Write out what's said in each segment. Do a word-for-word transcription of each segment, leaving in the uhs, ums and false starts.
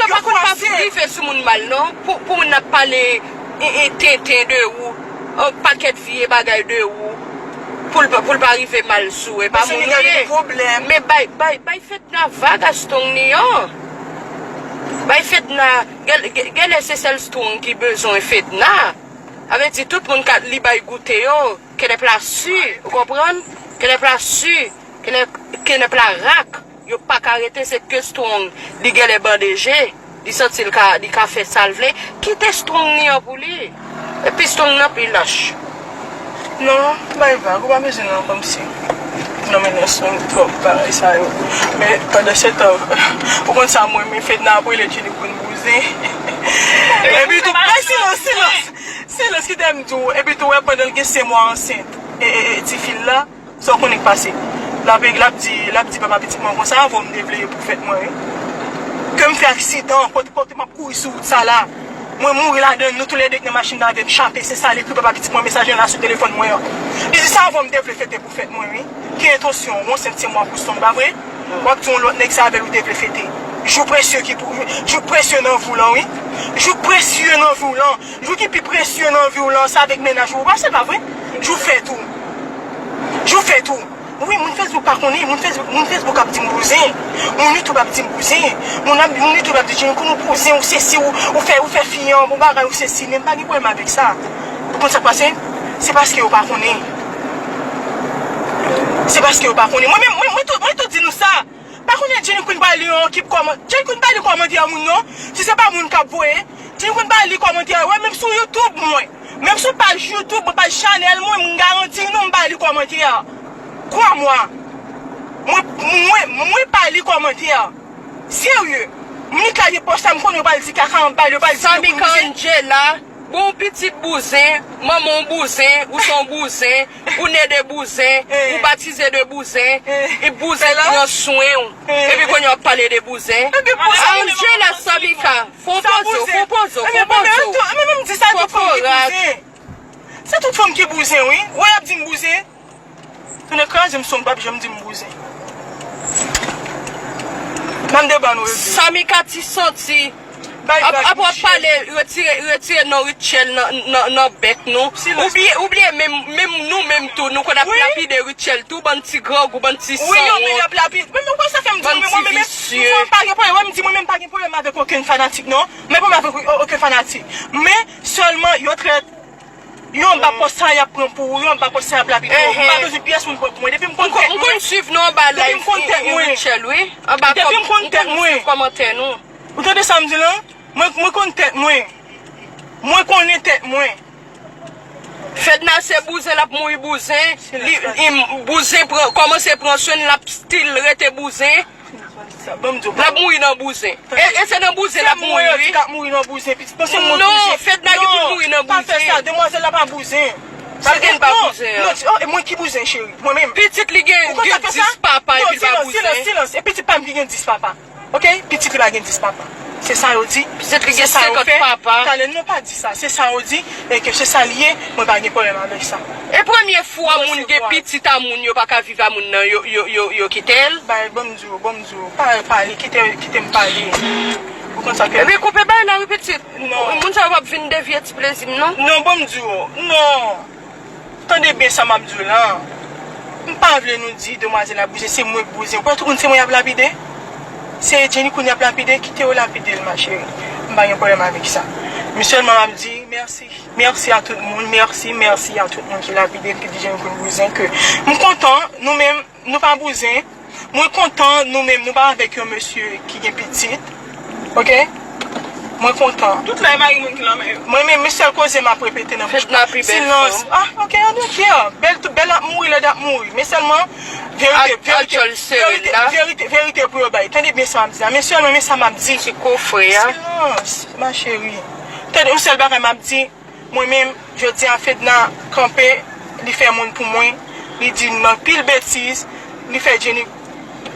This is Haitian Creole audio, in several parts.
yo pa konn pa rive sou moun mal non. Pou, pou moun ap pale e, e, tenten de ou, yon pakèt vye bagay de ou, pou l, pou l pa rive mal sou ou, e pa moun ou ye. Men bay, bay, bay Fedna vag a Strong li an. Bay Fedna, gen, gen, genlè se sèl Strong ki bezwen Fedna. Sa vle di tout moun ka li bay goute yo, kenèp la si, ou konprann? Kenèp la si, kenèp, kenèp la rak. Yo pa ka rete, se ke Strong, li genlè bande je, li santi l ka, li ka fè sa l vle. Kite Strong li an pou li. Epi Strong nan pi lach. Non, bay vag, ou pa bezwen nan kòmsi. Non, men nan Strong twòp bagay sa yo. Men pandan se tan, ou konn sa mwen, men Fedna ap rele Jenny Queen bouzen. Epi tou, bay silans, silans. Silans, kite m di w. Epi tou, wè, pandan l gen senk mwa ansent, e, e, e, ti fi l la, sa w konnen k pase? L ap, l ap di, l ap di papa pitit mwen konsa, avè w m te vle ye pou fèt mwen, wi. Ke m fè aksidan, kote, kote m ap kouri sou wout sa la. Mwen mouri ladan l, nou toulède k nan machin nan avè m chape, se sa l ekri papa pitit mwen, mesaj lan la sou telefòn mwen an. Li di se avè w m te vle fete pou fèt mwen, wi. Ki entansyon w, w ansent senk mwa pou Strong, pa vre? W ap di yon lòt nèg se avè l ou te vle fete. Jou presye ki pou, jou presye nan vi w lan, wi. Jou presye nan vi w lan. Jou ki pi presye nan vi w lan, se avèk mennaj ou ou pase, pa vre? Jou fèt ou. Jou fèt ou. Wi, moun Facebook pa konnen, moun Facebook, moun Facebook ap di m bouzen. Moun YouTube ap di m bouzen. Moun ap, moun YouTube ap di Jenny Queen ou bouzen, ou sesi, ou, ou fè, ou fè fi an, bon bagay, ou sesi, men m pa gen pwoblèm avèk sa. Ou konn sa k pase? Se paske yo pa konnen. Se paske yo pa konnen. Mwen menm, mwen, mwen tou, mwen tou di nou sa. Pa konnen Jenny Queen pa li yon ekip kòman-, Jenny Queen pa li kòmantè a moun non. Si se pa moun k ap voye, Jenny Queen pa li kòmantè a. Wè, menm sou YouTube mwen, menm sou paj YouTube mwen, paj chanèl mwen, m garanti nou m pa li kòmantè a. Kwa mwa. Mwen, mwen, mwen pa li kòmantè a. Serye. Moun ki lage pòs la, m konnen yo pral di kaka anba l, yo pral di Jenny Queen bouzen. Samika Angela, bon, pitit bouzen, manman w bouzen, ou se yon bouzen, ou ne de bouzen, ou batize de bouzen, e bouzen pran swen w. Epi kounye a w ap pale de bouzen. Angela, Samika, fè w poze w, fè w poze w, fè w poze w. Fè w kouraj. Se tout fanm ki bouzen, wi. Wè, y ap di m bouzen. Tounen kraze m sou m, p ap janm di m bouzen. Ban m de ban nou rete. Samika ti santi. Ap, ap w ap pale, retire, retire non Rutshelle nan, nan, nan bèk nou. Ou bliye, ou bliye menm, menm nou menm tou, nou konn ap lapide Rutshelle tou, bann ti grangou, bann ti sanwont. Wi, yo menm y ap lapide. Men mwen, sa fè m di mwen menm, mwen menm, mwen pa gen pwoblèm, mwen m di mwen menm pa gen pwoblèm avèk okenn fanatik non. Men pwoblèm avèk okenn fanatik. Men sèlman yo trèt. Yo anba pòs sa y ap pran pou ou, yo anba pòs sa y ap lapide ou. M pa bezwen pyès moun pran pou mwen. Depi m konn tèt mwen. M konn swiv nou anba live Rutshelle, wi. Anba kòm, m konn swiv kòmantè nou. Ou tande sa m di la? Mwen, mwen konn tèt mwen. Mwen konnen tèt mwen. Fedna se bouzen, l ap mouri bouzen. Li, li, bouzen pran, kòmanse pran swen l, l ap still rete bouzen. L ap mouri nan bouzen. E, e se nan bouzen l ap mouri, wi. L ap mouri nan bouzen, pitit. Non, se mwen bouzen. Non, Fedna ki pou mouri nan bouzen. Non, pa fè sa. Demwazèl la pa bouzen. Sa gen pa bouzen an. Non, non, e mwen ki bouzen, cheri. Mwen menm. Pitit li gen, gen dis papa, epi l pa bouzen. Silans, silans. E pitit pa m ki gen dis papa. Oke? Pitit li pa gen dis papa. Se sa yo di. Pitit li gen senkant papa. Talè, non, pa di sa. Se sa yo di. E ke se sa l ye, mwen pa gen pwoblèm avèk sa. E premye fwa moun gen pitit a moun, yo pa ka viv a moun nan, yo, yo, yo, yo kite l. Bay, ban m di w, ban m di w, pa pale, kite, kite m pale. Ou konn sa ke. Epi koupe bay la, wi, pitit. Non. Moun sa yo p ap vin devye ti plezi m, non. Non, ban m di w, non. Tande byen sa m ap di w la. M pa vle nou di demwazèl la bouzen, se mwen k bouzen. Ou kwè tout moun se mwen y ap lapide? Se Jenny Queen y ap lapide, kite yo lapide l, ma chérie. M pa gen pwoblèm avèk sa. Men sèlman m ap di mèsi. Mèsi a tout moun, mèsi, mèsi a tout moun ki lapide m, ki di Jenny Queen bouzen, ke m kontan, nou menm, nou pa bouzen. Mwen kontan, nou menm, nou pa avèk yon mesye ki gen pitit. Oke? Mwen kontan. Tout la e mari moun ki nan men yo. Mwen menm, men sèl koze m ap repete nan bouch mwen. Silans. Ah, oke, I don't care. Bèl, tout bèl ap mouri, lèd ap mouri. Men sèlman, verite, verite, verite, verite, verite pou yo bay. Tande byen sa m ap di la. Men sèlman, men sa m ap di. Ti kofre a. Silans, ma chérie. Tande, yon sèl bagay m ap di. Mwen menm, jodi a Fedna kanpe, li fè moun pou mwen, li di m nan pil betiz, li fè Jenny,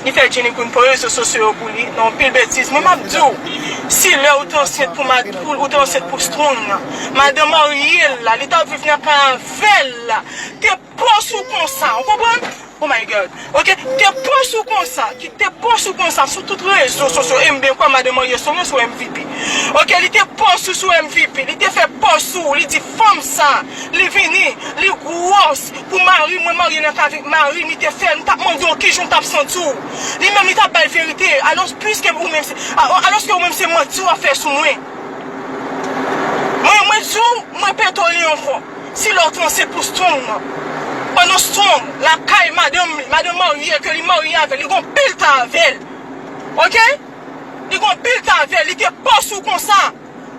li fè Jenny Queen pran rezo sosyo yo pou li, nan pil betiz. Mwen m ap di w, si lè ou te ansent pou mad-, pou, ou te ansent pou Strong nan, madanm marye l la, li t ap viv nan kay avè l la, te pòs ou konsa, ou konprann? Oh my God. Oke, te pòs ou konsa, ki te pòs ou konsa sou tout rezo sosyo, e m byen kwè madanm marye Strong nan sou M V P. Oke, li te pòs ou sou M V P, li te fè pòs ou, li di fanm sa, li vini, li gwòs, pou mari mwen marye nan kay avèk mari m, li te fè l, m t ap mande w kijan w t ap santi w. Li menm li t ap bay verite, alò, piske ou menm se, a, alòske ou menm se manti w ap fè sou mwen. Mwen, mwen di w, mwen pete w li ankò. Si lè w te ansent pou Strong nan, Pandan Strong lakay madanm li, madanm marye ke li marye avè l, li gon pil tan avè l. Oke? Li gon pil tan avè l, li te pòs ou konsa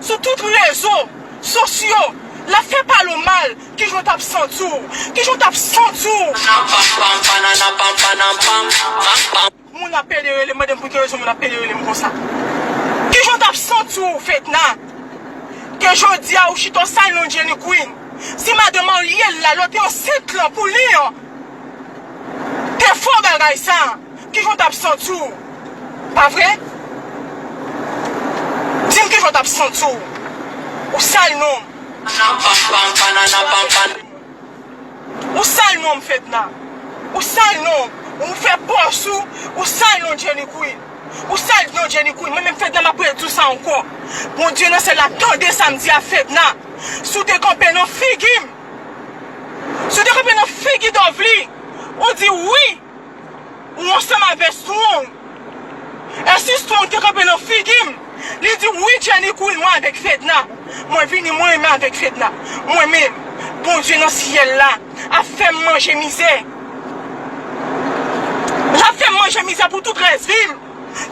sou tout rezo sosyo. L ap fè pale w mal, kijan w t ap santi w? Kijan w t ap santi w? Moun ap pede rele m, mande m pou ki rezon moun ap pede rele m konsa. Kijan w t ap santi w, Fedna? Ke jodi a ou chita w sal non Jenny Queen. Si madanm marye l la, lè w te ansent lan pou li an, te fè w bagay sa, kijan w t ap santi w? Pa vre? Di m kijan w t ap santi w. Ou sal non m. Ou sal non m, Fedna. Ou sal non m. Ou fè pòs ou, ou sal non Jenny Queen. Ou sal non Jenny Queen. Mwen menm Fedna, m ap redi w sa ankò. Bondye nan syèl la tande sa m di a Fedna. Si w te kanpe nan figi m, si w te kanpe nan figi Dovely, ou di wi, ou ansanm avè Strong. E si Strong te kanpe nan figi m, li di wi Jenny Queen, mwen avèk Fedna. Mwen vini, mwen renmen avèk Fedna. Mwen menm, Bondye nan syèl la ap fè m manje mizè. L ap fè m manje mizè pou tout rès vi m.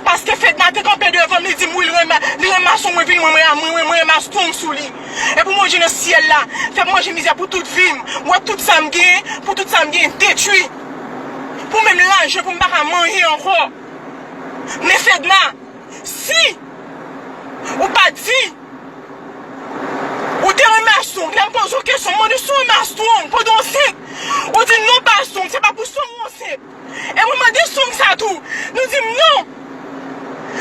Paske Fedna te kanpe devan m, li di m wi, l renmen, li renmen Strong, mwen vini, mwen, mwen, mwen, mwen renmen Strong sou li. E pou Bondye nan syèl la fè m manje mizè pou tout vi m. Mwen tout sa m genyen, pou tout sa m genyen detwi. Pou menm lajan pou m pa ka manje ankò. Men Fedna, si ou pa di ou te renmen Strong, lè m poze w kesyon, m mande si w renmen Strong pandan w ansent, ou di non, pa Strong, se pa pou Strong ou ansent. E mwen mande Strong sa tou, li di m non.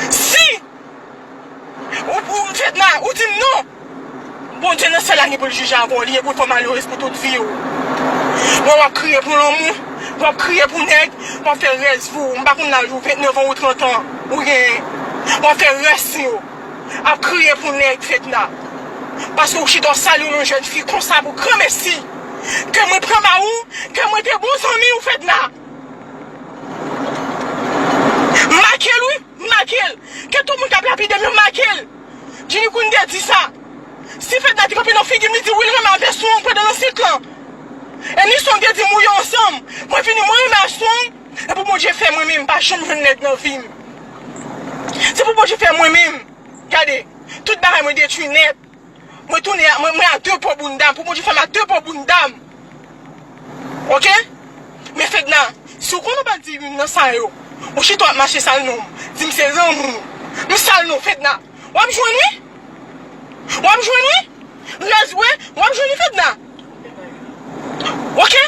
Si ou, ou, Fedna, ou di m non. Bondye nan syèl la gen pou l jije avè w, li gen pou l fè w malerèz pou tout vi w. Wè w ap kriye pou lanmou, w ap kriye pou nèg, w ap fè rès vi w. M pa konn laj ou, vennèf an ou trant an ou genyen. W ap fè rès vi w ap kriye pou nèg, Fedna. Paske ou chita w sali yon jèn fi konsa pou granmesi. Ke mwen pran ba ou, ke mwen te bon zanmi w, Fedna. M make l wi, m make l. Ke tout moun k ap lapide m yo make l. Jenny Queen te di sa. Si Fedna te kanpe nan figi m, li di wi, l renmen avè Strong pandan l ansent lan. E ni Strong te di m wi, yo ansanm. Mwen vini, mwen renmen Strong. E pou Bondye fè mwen menm pa janm jwenn nèg nan vi m. Se pou Bondye fè mwen menm. Gade, tout bagay mwen detwi nèt. Mwen tounen, mwen, mwen a de po bounda m. Pou Bondye fè m a de po bounda m. Oke? Men Fedna, si w konnen w pa di youn nan sa yo, ou chita w ap mache sal non m, di m se lanmou. M sal non, Fedna. W ap jwenn wi. W ap jwenn wi. Rès wi. W ap jwenn wi, Fedna. Oke?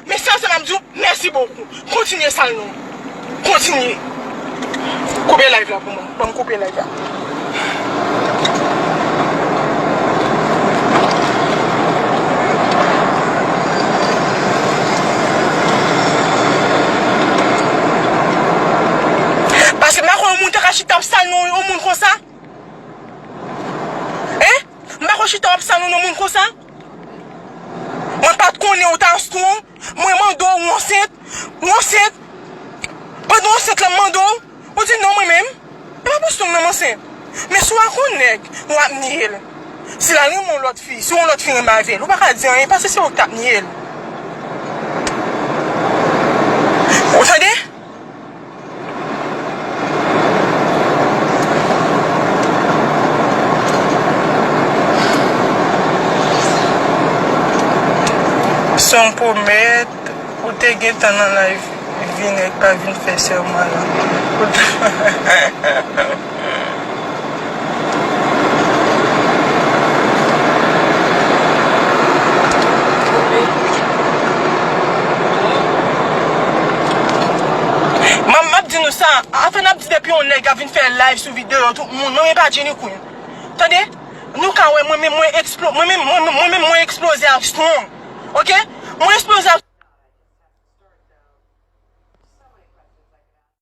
Men sèl sa m ap di w, mèsi bokou. Kontinye sal non. Kontinye. Koupe live la pou mwen. Ban m koupe live la. Paske m pa kwè yon moun ta ka chita ap sal non yon moun konsa. Hein? M pa kwè chita ap sal non yon moun konsa. Mwen pa t konnen ou ta strong. Mwen mande w, ou ansent. Ou ansent. Pandan w ansent la, m mande w. Ou di non, mwen menm. E pa pou strong nan m ansent. Men si w ak yon nèg, w ap niye l. Si l al renmen yon lòt fi, si yon lòt fi renmen avè l, ou pa ka di anyen, paske se ou k t ap niye l. Ou tande? Son pwomèt ou te gentan nan live, vin nèg pa vin fè sèman la. M ap di nou sa, afè n ap di depi yon nèg ap vin fè live sou videyo tout moun, mwen menm pa Jenny Queen. Tande? Nou ka wè mwen menm mwen eksplo-, mwen menm, mwen, mwen menm mwen eksploze ak strong. Oke? Mwen eksploze ak